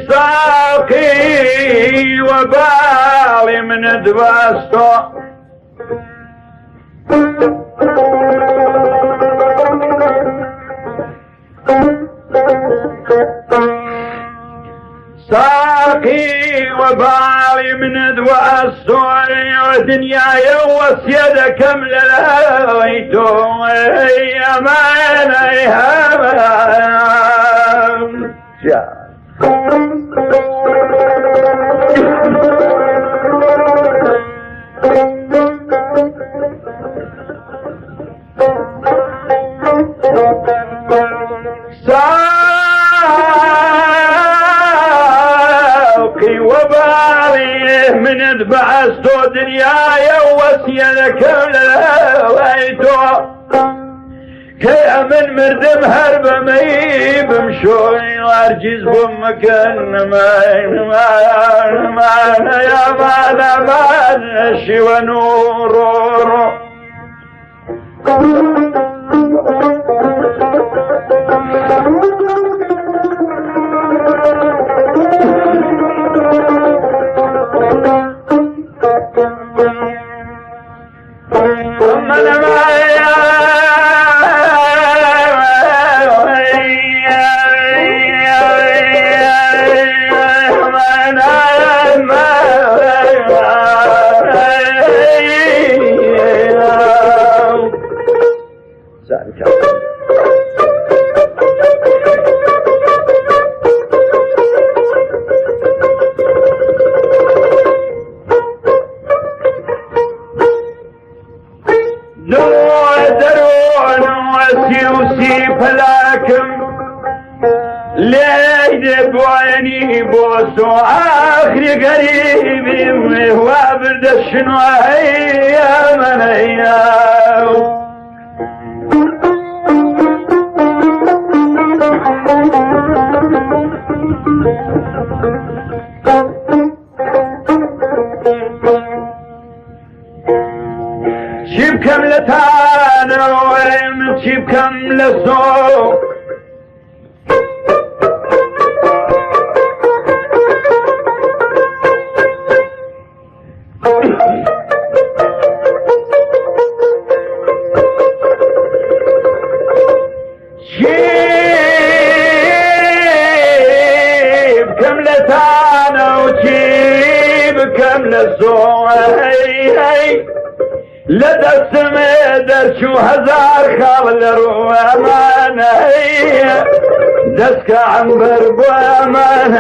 ساقی وباڵی منە دواستۆ ساقی وباڵی منە دواستۆ دنیاە وەسیە دەکەم لە لای تۆ ئەمانەی هەمان ساقي وبالي من بعثتو دنياي وسيلك لويتو كي من مردم هرب مي بمشوي وارجز بمكان ما ما ما يا ما ما شي ونور. شنو هي من شيب كم لتانا وين شيب كم لسوق شيب كم لتانا وشيب كم للزوق لدى السميدر شو هزار خال روامان دسك عنبر بوامان.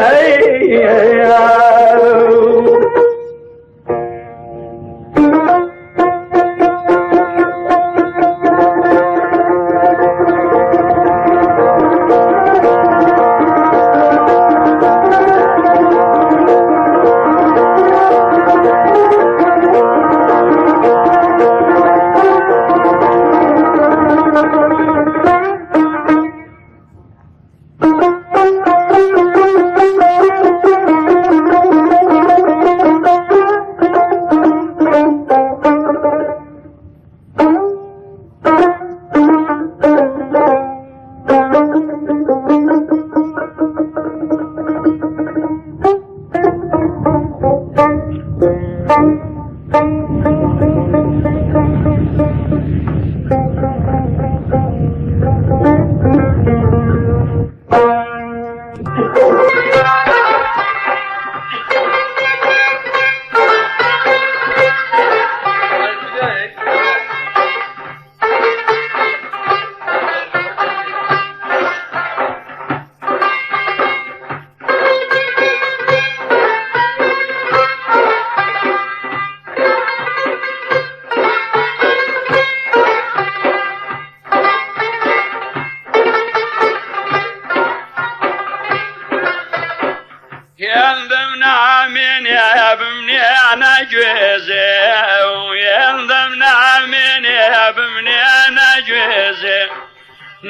ڕێزێ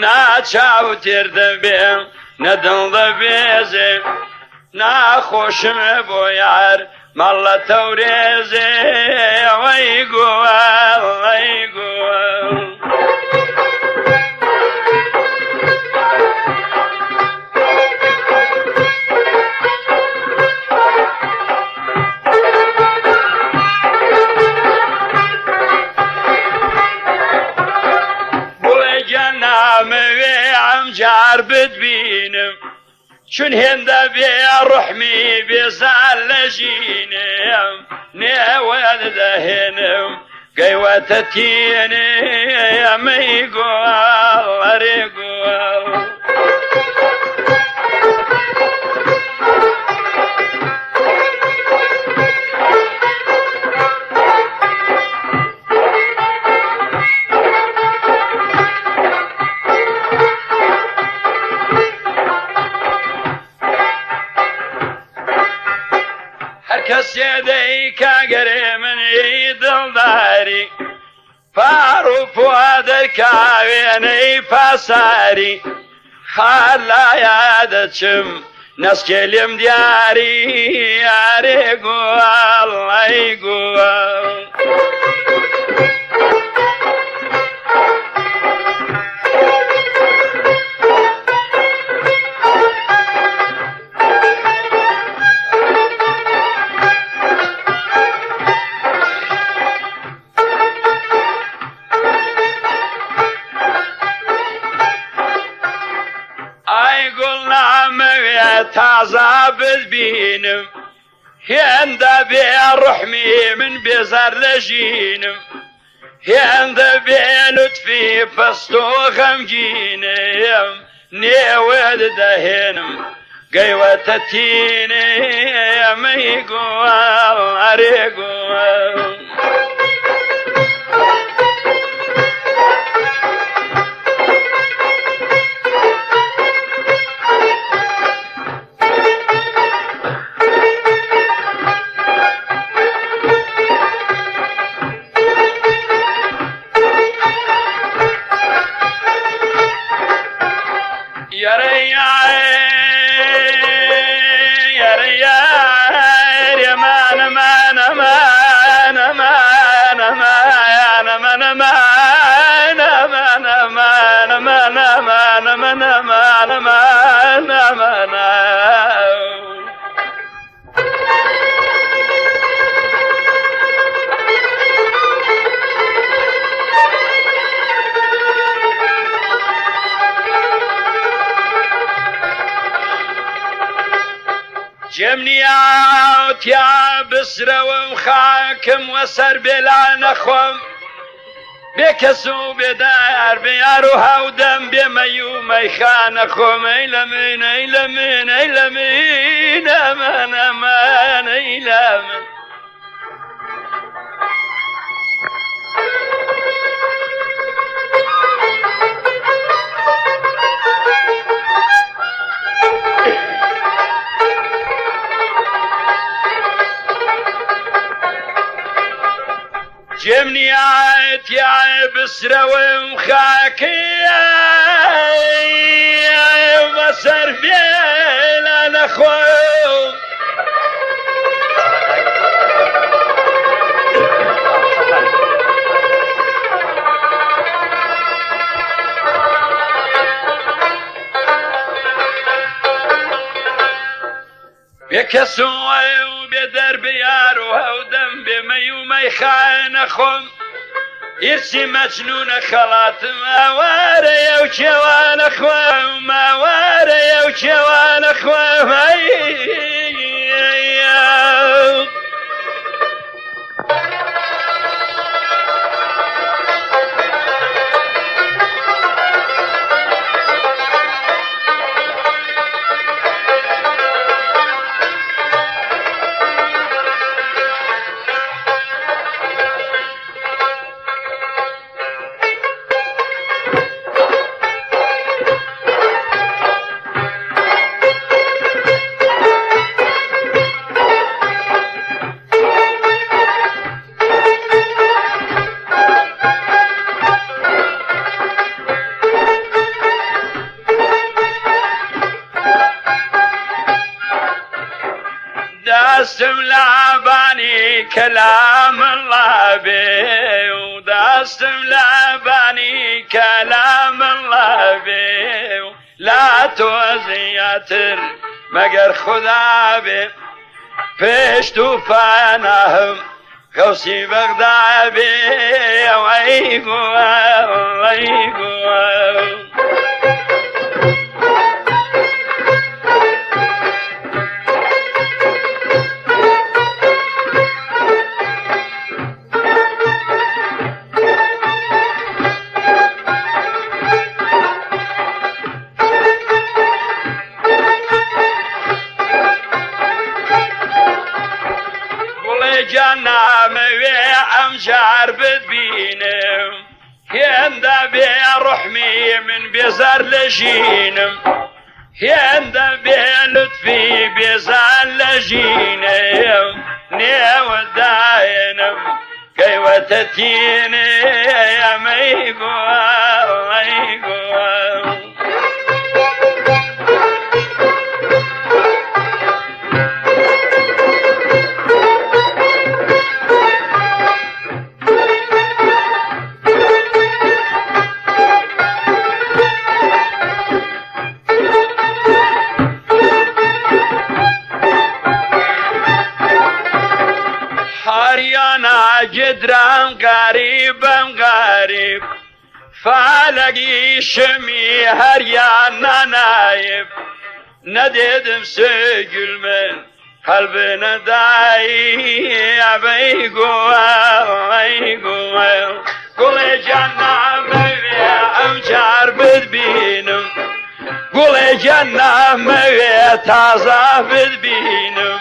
ناچاو تێر دەبێ نە دڵ دەبێزێ ناخۆشم بۆ یار ماڵ لە تەورێزێ ئەوەی گووە ئەوەی گووە. بڵێ گیان نامەوێ ئەمجار بتبینم چون هێندە بێ ڕوحمی بێزار لە ژینم نێوەت دەهێنم گەیوەتە تینێ ئەمەی گۆڵ ئەرێ گۆڵ. هەر کەسێ دەیکا گەرێ منی دڵداری پار و پوا دەرکاوێنەی پاساری هەر لایا دەچم نەسکێ لێم دیاری ئارێ گوڵ ئەی گوڵ. ئای گوڵ نامەوێ تازە بتبینم هێندە بێ ڕوحمی من بێزار لە ژینم هێندە بێ لوتفی پەست و غەمگینم نێوت دەهێنم گەیوەتە تینێ ئەمەی گوڵ ئەرێ گوڵ. جێم نییە تیا بسرەوم خاکم وەسەر بێلا نەخۆم بێ کەس و بێدار بێ یار و هاودەم بێ مەی و مەیخانە خۆم ئەی لە من ئەی لە من ئەی لە من ئەمان ئەمان ئەی لە من. جێم نییە تیای بسرەوم خاکی بەسەر بێلا نەخۆم. بێ کەس و و بێ دەربیار و هەودەم بێ مەی و مەیخانە خۆم ئیرسی مەجنونە خەڵاتم ئاوارەیە و کێوانە خۆم ئاوارەیە و کێوانە خۆم ئەی دەستم لابانی کەلام اللە بێ و دەستم لابانی کەلام اللە بێ و لا تۆ زیاتر مەگەر خودا بێ پشت و پەناهم غەوسی بەغدا بێ ئەی گوڵ ئەی گوڵ. گوڵێ گیان نامەوێ ئەم جار بتبینم هێندە بێ ڕحمی من بێزار لە ژینم هێندە بێ لوتفی بێزار لە ژینم نێوت داهێنم گەیوەتە تینێ ئەمەی گوڵ ئەی گوڵ. هەریانە گدرام غەریبم غەریب فالەگی شمی هەریانە نایب نەدێدم سێگل من قەلبنە دایی ئەبەی گوڵ ئەی گوڵ گوڵێ گیان نامەوێ ئەم جار بتبینم گوڵێ گیان نامەوێ تازە بتبینم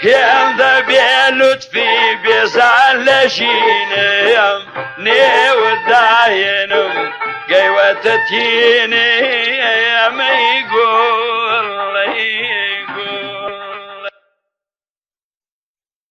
هێندە بێ لوتفی بێزار لە ژینم نێوت داهێنم گەیوەتە تینێ ئەمەی.